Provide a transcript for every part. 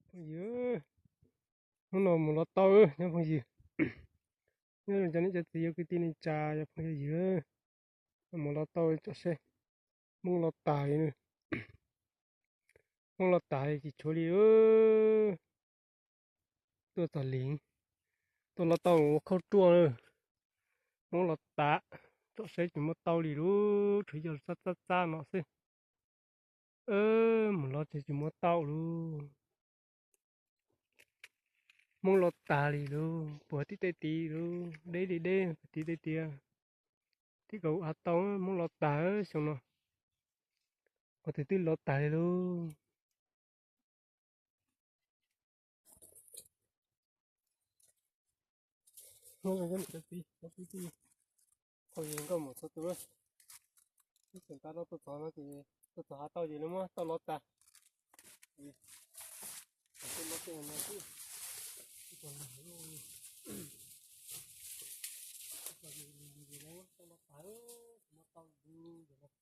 Phooj ywg, hnub no mus los tau cov phooj ywg. Nyob zoo cov niam cov txiv, yog kwv tij neej tsa, cov phooj ywg, mus los tau tsom seb. Hmoob los tas li, Hmoob los tas li tsis tshuav li. Tuaj txog li, tuaj los tau ua khaub ruaj na. Hmoob los tas, tsom seb tsis muaj tau li lauj, tshuav yog txab txab txab no xwb. Mus los tsis tsis muaj tau lauj. Hmoob los tas li lauj, puag tim tej tid lauj, deb li deb puag tim tej tiag. Tib kaum ha tau Hmoob los tas xyoo no, qhov twg twb los tas li lauj. Phooj ywg nkauj muam txhua tus, ib txwm tas no tuaj txog no ces tuaj txog ha tau ces lawv muab tau los tas. Tau los tas, tau los tas, tau los tas, tau los tas.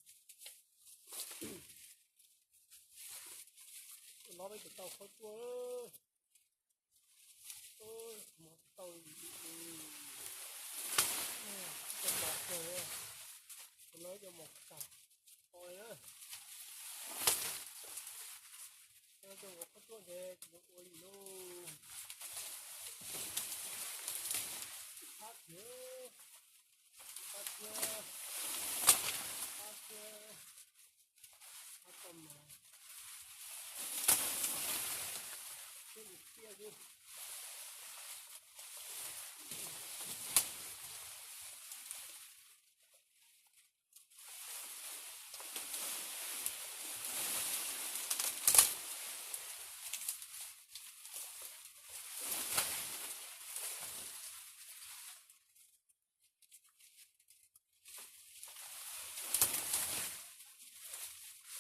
Los peb tsis tau khaub ruaj, mus tau li, cov mos kawg, cov no cov mos tag, o, cov khaub ruaj ces tsis ua li lauj. Pab thiab, pab thiab, pab thiab, pab tau mas, thiab li tiaj xwb.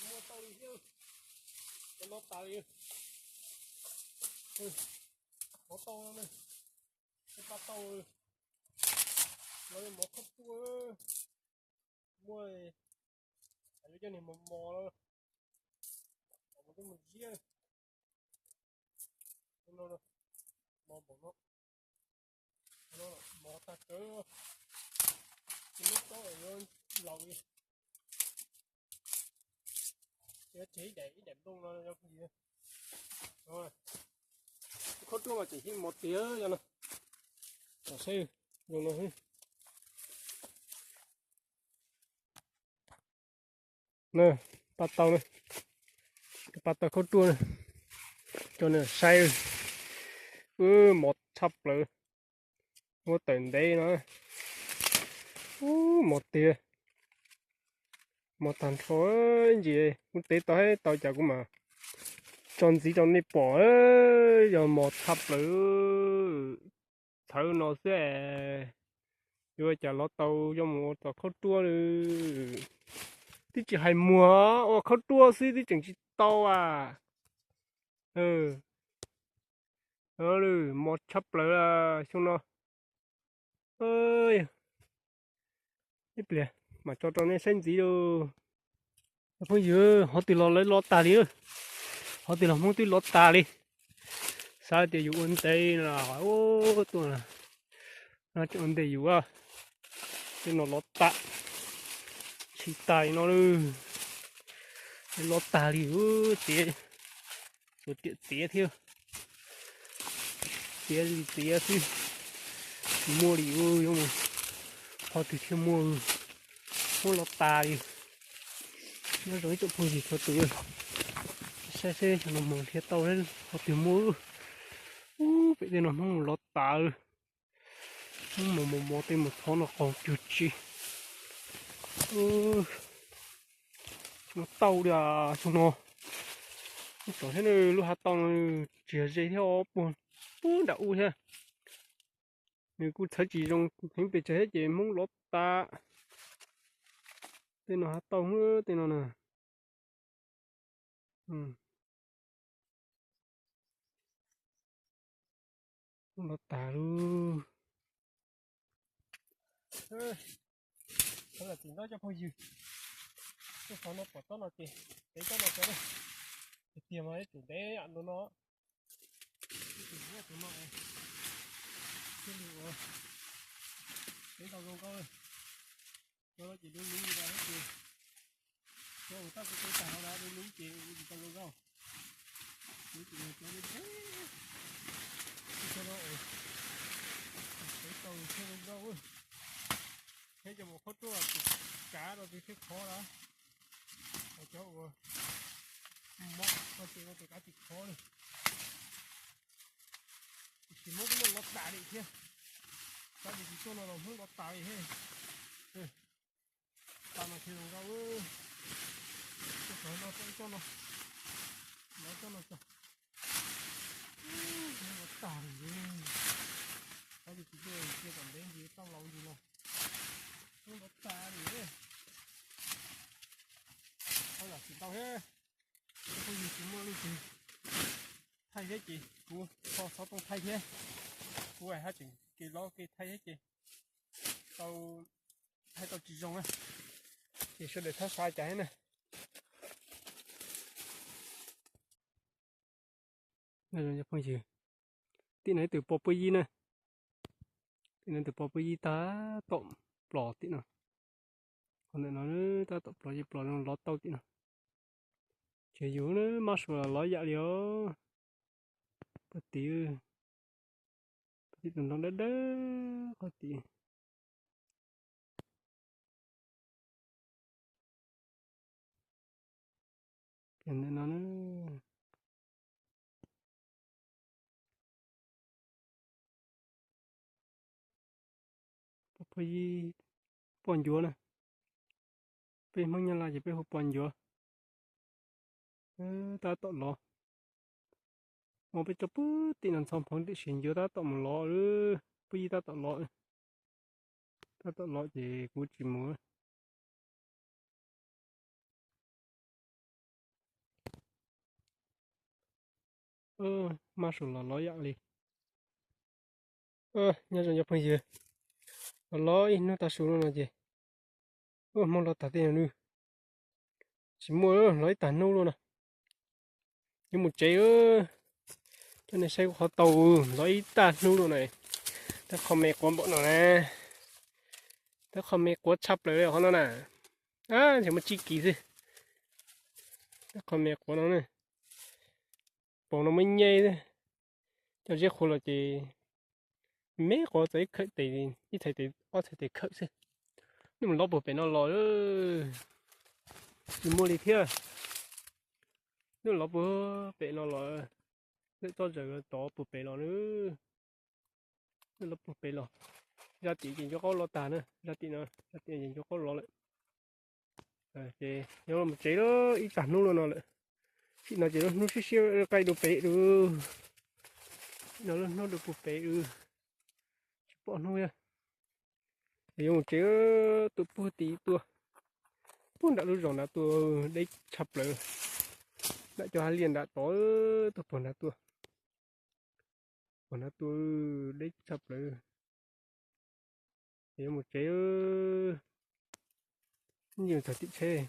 Muaj tau li thiab, cov no tas li. Qhov tau no, pab tau, los mov khaub ruaj, muaj, yuav coj niag mos mos, mos twb mus ziab, mos npaum no, mos tag kawg, tsis muab tsob yuav laus li. Yuav tseg ib daim ib daim nplooj no, khaub ruaj mas tseem hib mos tiag no. Tam seb zoo no. Na, pab tau na, pab tau khaub ruaj na, coj nej saib. Wb mos tshaj plaws, muab tawm ntev no. Ub, mos tiag, mos tag nrho ntsis. Kuv tev tau, tau cas kuv mam tso ntxiv rau nej pom, yog mos tshaj plaws. Thawv no xwb, yuav cas los tau, yuav mus ua tau khaub ruaj. Twb tsis hais muag, ua khaub ruaj xwb twb tseem tsis tau a. Mos tshaj plaws xyoo no. Ib pliag mam tso rau nej saib ntxiv lauj. Phooj ywg, qhov twg los lawv los tas li, qhov twg los Hmoob twb los tas li. Xav tias yus ua ntev no, tuaj no tseem ua ntev yus, tej no los tas, tsis tas li no, los tas li, txiav, tsuas tiam txiav thiab, txiav li txiav xwb, tsis muaj li, yuav mus qhov twg thiaj muaj, muab los tas li. Nyob zoo ib tsoom phooj ywg txhua tus, saib seb xyoo no mus dhia tau qhov twg muaj. Ub, pem tej no Hmoob mus los tas, Hmoob mus mos mos tej mus thov no qaug cuag tsi. Tsis muaj tau li xyoo no. Ub, tom thiab lub hav tau no tsis yog ze thiab, puag pub nram ub thiab. Nws kuj txhawv tsis zoo heev pes tsawg thiab ces Hmoob los tas. Tej no hav tau, tej no na. Los tas lauj. Txhob lam txim ntau cov phooj ywg, tuaj txog no pom tsob no ces, tev tsob no tso na. Tiag tiag mas ib txwm ntev yam no no. Tus no thiaj li ua, peb tau zoo nkauj. Cov no ces lub lub li no ces, cov uas tab kuv tau tag no na, lub lub ces ua tsis tau zoo nkauj. Kuv tsis ua cov lub tsheb, cov no peb tau thiaj zoo nkauj. Thiab cov mus qhob ruaj tus kav no ces thiaj khov na. Cov uas mob no ces ua tus kav tsis khov li. Tiam sis Hmoob kuj muaj lov tas li thiab. Tab sis tsis tuaj no los Hmoob lov tas li thiab. Tas no thiaj zoo nkauj. Tuaj txog no tau ib tsob no, lov tsob no tso. Hmoob lov tas li. Tab sis tsis tuaj cia kom ntev ntsis tau laus ntsis no. Hmoob lov tas li. Qhov yam tsis tau thiab. Phooj ywg tsis muaj leej twg thaij thiab ces kuv ho xov tooj thaij thiab. Kuv haj tseem kev lov kev thaij thiab ces tau thaij tau tsis zoo na. Ces sawv daws txhob xav cas thiab na. Phooj ywg, tim no ib tug pos pub yib na. Tim no ib tug pos pub yib tab tom plos tim no. Qhov ntawm no tab tom plos, plos no lov tau tim no. Ces yus mab sua los lov yam li os. Pog tim, pog tim tus ntoo dawb dawb qhov tim. Ces ntawm no na, pos ncuav na, peb Hmoob Nyab Laj ces peb hu pos ncuav. Tab tom lov. Mas peb tso pub tim no ntxhov phoov tiam sis ncuav tab tom mus lov, pub yib tab tom lov. Tab tom lov ces kuv tsis mus. Mab sua los lov yam li. Nyob zoo cov phooj ywg, los lov ib hnub tag su no ces, ua Hmoob lov tag tej no nws tsis muaj, lov ib tag hnub lawm no. Yuav mus tsev, coj nej saib kuv qhov tau, lov ib tag hnub lawm na. Tab qhov me quav npaum no na, tab qhov me quav tshaj plaws li qhov no na. Ces muaj tsib kis xwb, tab qhov me quav no na. Paus no muaj nyej, coj ziab qhuav los ces me quav txog ib khawm tes, ib txhais tes ob txhais tes khawm xwb. Nws mus lov puag pem no los, tsis muaj li thiab. Nws lov puag pem no los, lawm txoj zaws tod puag pem los na. Nws lov puag pem los, zaj tim ces ncuav qaub lov tag na, zaj tim no, zaj tim ces ncuav qaub lov lawm. Ces yuav los tsev lawm, ib tag hnub lawm no lawm. Tim no ces lub hnub siab siab qaij dua pem lawm. Tim no lub hnub dua puag pem lawm, tsis pom hnub thiab. Ces yuav mus tsev, tuaj puag tim tuaj, puag nram lub zos nrad tuaj, deb tshaj plaws. Nram cov hav liaj nram tod, tuaj puag nrad tuaj, puag nrad tuaj, deb tshaj plaws. Ces yuav mus tsev, ib ntsis txog tim tsheb,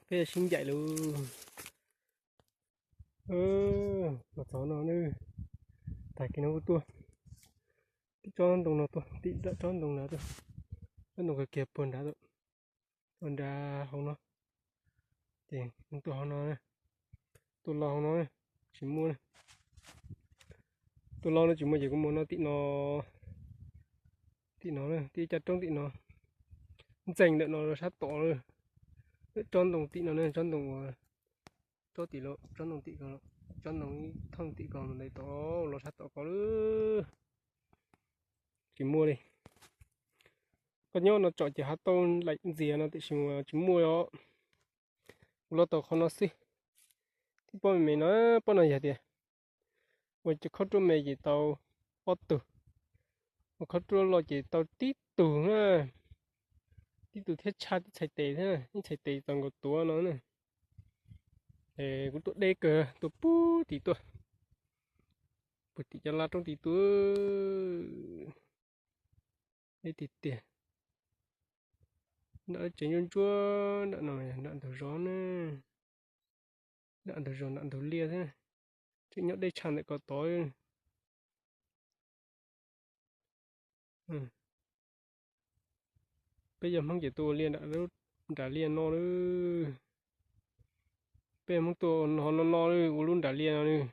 peb sib ncaim lawm. Los txog no, tag kis no kuv tuaj tim tsob ntoo no tuaj, tim nram tsob ntoo nrad tuaj, tsob ntoo kawg kiag puag nrad, puag nrad hauv no. Ces tuaj hauv no, tuaj los hauv no, tsis muaj. Tuaj los no tsis muaj ces kuv mus no tim no, tim no, tim caj roob tim no, ntxeeg ntawm no los sab tod, tsob ntoo tim no ne, tsob ntoo uas, tsob tim, tsob ntoo tim ko, tsob ntoo ib thooj tim ko mus ntais tod los sab tod ko lawm. Tsis muaj li. Koj nyob no tsom ces hav tau laim ntxias no tiam sis mas tsis muaj os. Kuv los tau qhov no xwb. Tib pob me me no, pob no yog tias ua cov khaub ruab me ces tau ob tug, ua khaub ruab loj ces tau tib tug na, tib tug thiab tshaj tib txhais tes thiab, ib txhais tes tau nkaus tuav no na. Kuv tuaj deb kawg, tuaj puag tim tuaj, puag tim cov laj roob tim tuaj, deb tiag tiag. Nram tsev ntsuab ntsuab nram no, nram ntug zos na, nram ntug zos nram ntug liaj xwb, tseem nyob deb tshaj ntawm ko tod. Peb cov Hmoob ces tuaj ua liaj nram liaj no lawm. Peb Hmoob tuaj no no no lawm, ua lub nram liaj no lawm.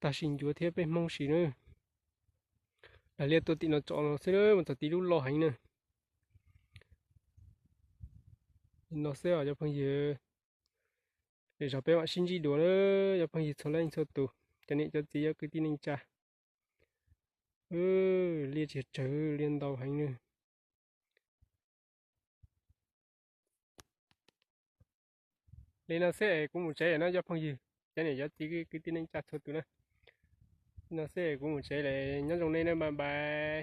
Tag sim ncuav thiab peb Hmoob sim na. Nram liaj tuaj tim no tsom no xwb na, mas txog tim lub loj heev na. Li no xwb os cov phooj ywg. Lwm zaus peb mam sib ntsib dua na cov phooj ywg txhua leej txhua tus, cov niam cov txiv cov kwv tij neej tsa. Liaj tsis tsawg, liaj ntau heev na. Li no xwb es kuv mus tsev lawm na cov phooj ywg, cov niam cov txiv kwv tij neej tsa txhua tus na. Li no xwb es kuv mus tsev lawm, nyob zoo nej na, bye bye.